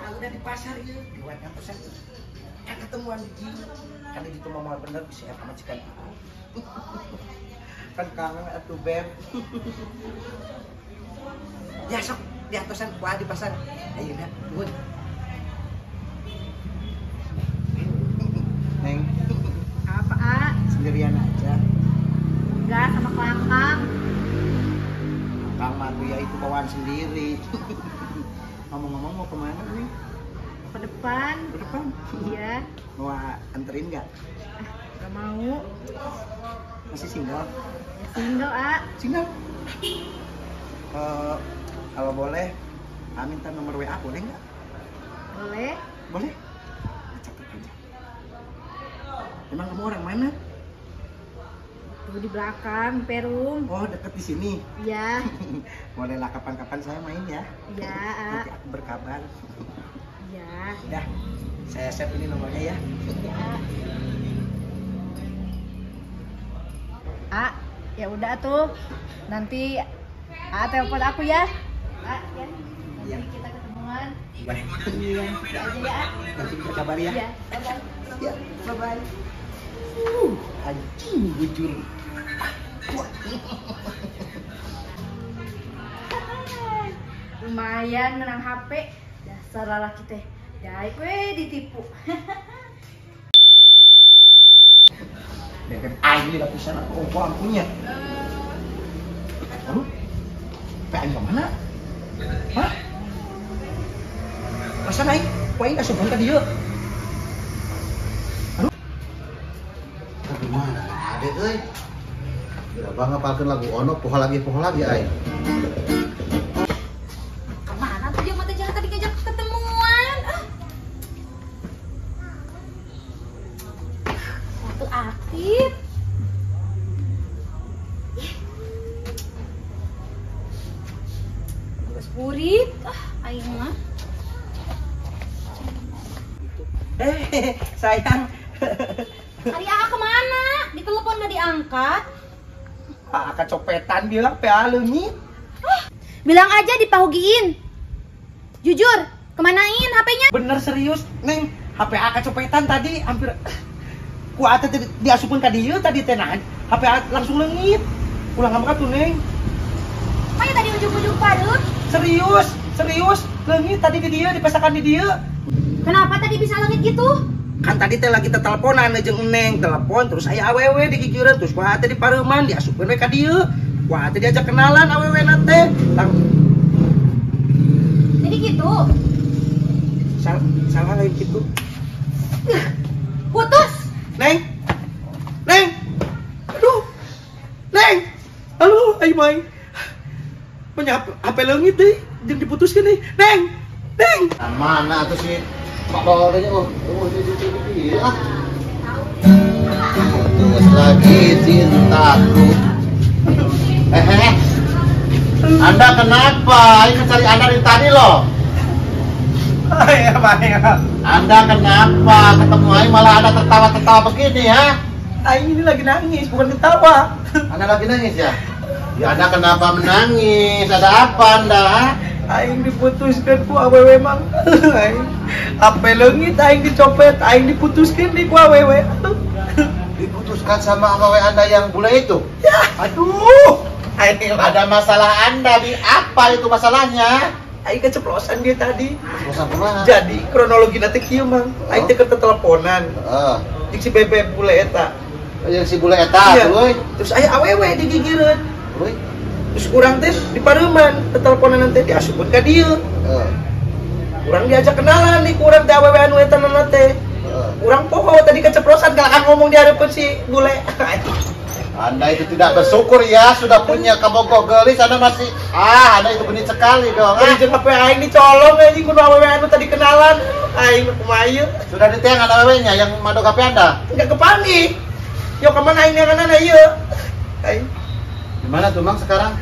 Udah di pasar ieu, di kantosan. Kan ketemuan di dieu. Kan di ditu mah bener bisa eta majikan. Kan kangen atuh beb. Ya sok di atosan ku di pasar. Ayeuna nuhun. Neng. Apa, A? Sendirian aja. Enggak, sama kelangkang. Kang mah ya itu bawaan sendiri. Ngomong-ngomong mau kemana nih? Ke depan. Ke depan? Iya. Mau anterin nggak? Ah, nggak mau. Masih single? Ya, single, A. Single? Kalau boleh, A minta nomor WA boleh nggak? Boleh. Boleh? Catat aja. Emang kamu orang mana? Tuh di belakang, Perum. Oh, deket di sini. Iya. Bolehlah kapan-kapan saya main ya. Iya. Nanti aku berkabar. Iya. Udah, saya save ini nomornya ya. Iya. A, ya udah tuh. Nanti A telepon aku ya. A, ya. Nanti ya. Kita ketemuan. Bye. Iya, aja ya. A. Nanti berkabar ya. Iya, bye-bye. Ya, bye-bye. Anjing bujur. Lumayan menang HP. Dasar lelaki teh. Daik we ditipu. Dengan aing lah pisan aku ampunya. Aduh. Aing ke mana? Hah? Masa aing? Ku aing asupan ka dieu. Gimana adek euy? Berapa ngapalkeun lagu ono poho lagi aing. Kemana tuh dia mata jalan tadi ngajak ketemuan? Ah. Waktu aktif. Geus burit ah aing mah. Sayang. Ari AA kemana? Ditelepon nggak diangkat? AA kecopetan bilang PA leungit. Bilang aja dipahugiin. Jujur, kemanain HP-nya? Bener serius, Neng. HP AA kecopetan tadi hampir ku ate diasupkeun ka dieu tadi teh nah. HP AA langsung leungit. Ulah ngambek tuh, Neng. Maya tadi ujung-ujung parut. Serius, serius. Leungit tadi di dieu, dipesakan di dieu. Kenapa tadi bisa leungit gitu? Kan tadi teh lagi teteleponan jeung Neng, telepon terus aya awewe digigireun terus ku ate di pareuman diasupkeun we ka dieu. Ku ate diajak kenalan awewe na teh. Jadi gitu. Salah lain gitu. Putus. Neng. Neng. Aduh. Neng. Halo, ayo main. Banyak HP leungit deui, jeung diputuskeun deui. Neng. Neng. Mana atuh sih? Pak Lorenya, oh, iya. Putus lagi cintaku. Anda kenapa? Ini cari Anda dari tadi loh. Anda kenapa? Ketemu Aing malah Anda tertawa-tertawa begini ya? Aing ini lagi nangis, bukan ketawa. Anda lagi nangis ya? Ya Anda kenapa menangis? Ada apa Anda? Aing diputuskan ku awewe mang. Aing HP leungit, aing dicopet, aing diputuskan di ku awewe. Diputuskan sama awewe Anda yang bule itu? Ya. Aduh. Aing ada masalah Anda di apa itu masalahnya? Aing keceplosan dia tadi. Keceplosan kumaha? Jadi kronologi nanti kieu mang. Aing teh keur teleponan. Heeh. Jeung si bebe bule eta. Jeung si bule eta, euy. Terus aya awewe digigireun. Euy. Terus kurang teh di pareuman, teteleponan teh diasupkeun ka dieu. Kurang diajak kenalan nih, kurang teh awewe anu eta nana teh. Kurang poho tadi keceplosan gak akan ngomong di hareupeun si bule. Anda itu tidak bersyukur ya, sudah punya kabogoh gelis, Anda masih Anda itu genit sekali dong. Jadi jeung HP aing dicolong anjing kudu awewe anu tadi kenalan. Aing kumaha ieu? Sudah diteangan awewe-nya yang madog HP Anda? Enggak kepanggih. Yo ka mana aing neanganana ieu? Aing gimana tuh Mang sekarang?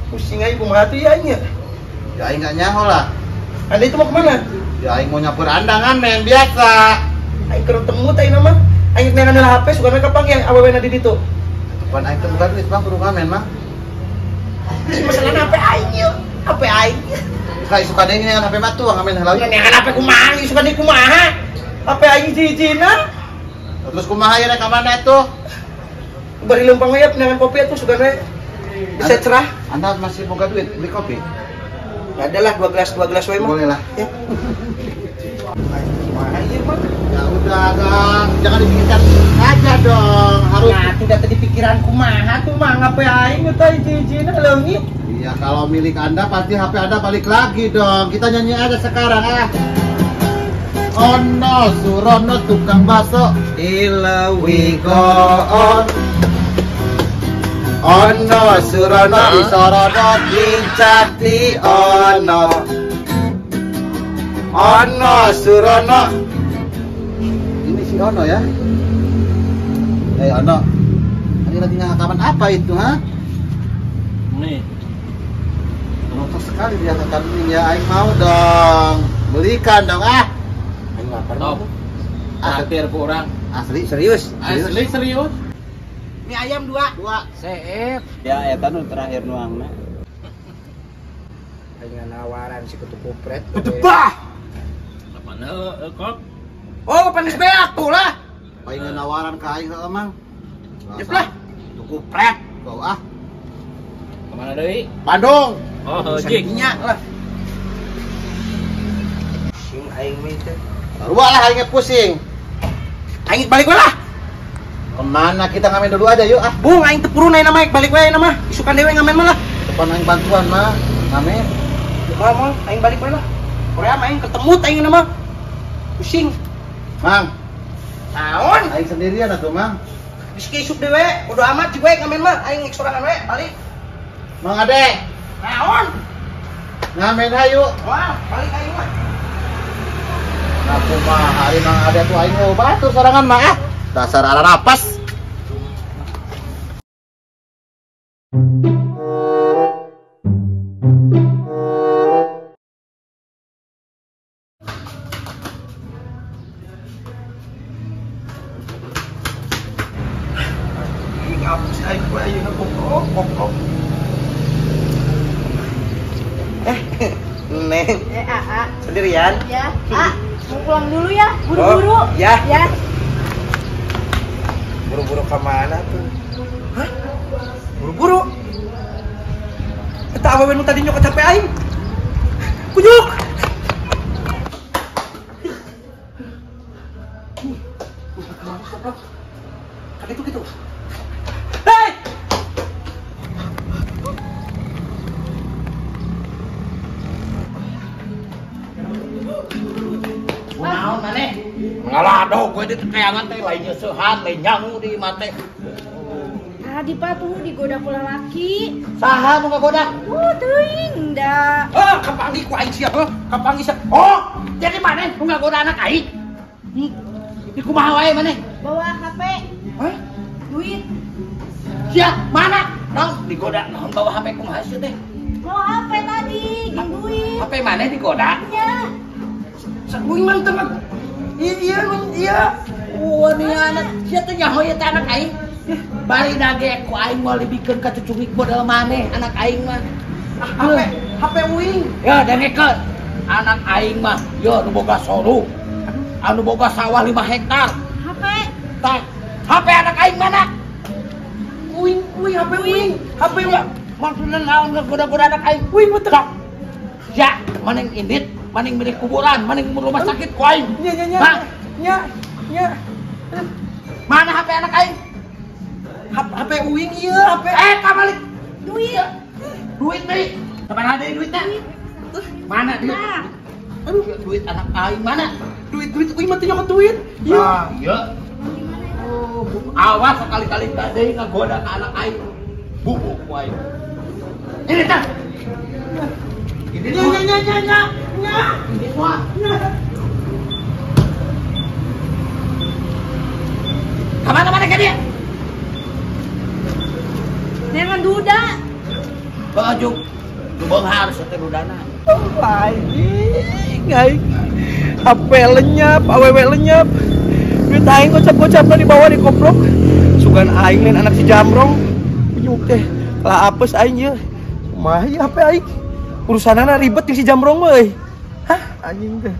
Pusing aing kumaha tuh ya aing ya? Ya aing enggak nyaho lah. Anda itu mau kemana? Ya aing mau nyapur Anda ngamen biasa. Aing keur temu teh aing mah. Aing neangan HP sugana kapanggih awewe na di ditu. Bukan aing teh bukan duit Bang kudu ngamen Mang. Masalahna HP aing ieu. HP aing. Geus isukan deui neangan HP mah tuh ngamen heula. Neangan HP kumaha? Isukan deui kumaha? HP aing hiji-hijina. Terus kumaha ya rek ka mana tuh? Bari leumpang we neangan kopi atuh sugan we. Bisa cerah. Anda masih boga duit beli kopi? Enggak ada lah, 2 gelas we mah. Boleh lah. Ya. Kumaha ieu mah? Ya udah, Kang, jangan dipikirkan aja dong. Harus. Nah, tidak tadi pikiran kumaha tuh mah HP aing teh hiji-hijina leungit. Iya, kalau milik Anda pasti HP Anda balik lagi dong. Kita nyanyi aja sekarang ah. Ono Surono tukang bakso Ilawi go on. Ono Surono isorono dicati ono. Ono Surono. Ini si Ono ya. Eh Ono, ini lagi ngakaman apa itu, ha? Nih. Rontok sekali dia akan ini ya, aing mau dong. Belikan dong ah. Aing lapar. Top. Traktir kurang. Asli serius. Asli serius. Mie ayam 2. 2. Seep. Ya eta nu terakhir nuangna. Aing nawaran si kutu kupret. Bedebah. Mana kok? Oh, panis beak tuh lah. Aing nawaran ka aing heuh mang. Jep lah. Kutu kupret. Bau ah. Kemana deui? Bandung. Oh, jing. Lah. Sing aing mah teh. Sarua lah aingnya pusing. Aing balik we lah. Kemana kita ngamen dulu aja yuk ah. Bung aing teu purun ayeuna mah balik we ayeuna mah. Isukan dewe ngamen mah lah. Depan aing bantuan mah ngamen. Moal aing balik we lah. Korea mah aing ketemu aing mah. Pusing. Mang. Naon? Aing sendirian atuh Mang. Geus isuk dewe, bodo amat cik we ngamen mah aing sorangan we balik. Mang Ade. Naon? Ngamen hayu. Wah, balik aing mah. Nah, kumaha hari Mang Ade tuh aing batu sorangan mah ah. Dasar ararapas. Ngapus aing ku ayeuna koprok. Neng. AA. Sendirian? Ya. A, mau pulang dulu ya, buru-buru. Oh, ya. Ya. Buru-buru ke mana tuh? Hah? Buru-buru? Eta awewe nu tadi nyokot HP aing. Kujuk. Kan itu gitu. Hei! Kunaon maneh? Ngaladog we di teangan teh lain nyeusehan, lain nyangu di imah teh. Tadi Pak tuh digoda ku lalaki. Saha nu ngagoda? Teuing da. Ah, kapanggih ku aing sia, heuh. Kapanggih sia. Oh, jadi maneh nu ngagoda anak aing? Di kumaha wae maneh? Bawa HP. Hah? Duit. Sia, mana? Naon digoda naon bawa HP kumaha sia teh? Bawa HP tadi, jeung duit. HP maneh digoda? Iya. Uing mah teu iya, iya. Wah, nih anak sia teh nyaho ieu teh anak aing. Bari dage ku aing moal dibikeun ka cucungik model maneh anak aing mah. HP uing. Ya dengekeun. Anak aing mah yo nu boga soru. Anu boga sawah 5 hektar. HP. Tah, HP anak aing mana? Uing, uing HP uing. HP uing. Maksudna naon ngagoda-goda anak aing? Uing mah teu. Ya, maneh indit, maneh milik kuburan, maneh rumah sakit ku aing. Nya nya nya. Nya nya. Mana HP anak aing? HP uing ieu, HP. Ka balik. Duit. Duit deui. Sabaraha deui duitna? Mana duit? Aduh, duit anak aing mana? Duit duit uing mah teu nyokot duit. Ieu. Ah, ieu. Oh, awas sekali-kali deui ngagoda ka anak aing. Bubuk ku aing. Ini tah. Ini nya nya nya nya nya. Ini semua. Kamana mana ka dia? Neangan duda. Baju nu beunghar teh dudana. Anjing, aing. HP lenyap, awewe lenyap. Duit aing gocap-gocapna dibawa di koplok. Sugan aing lain anak si Jamrong. Kunyuk teh. Lah apes aing ieu. Kumaha ieu HP aing? Urusanana ribet jeung si Jamrong mah euy. Hah, anjing teh.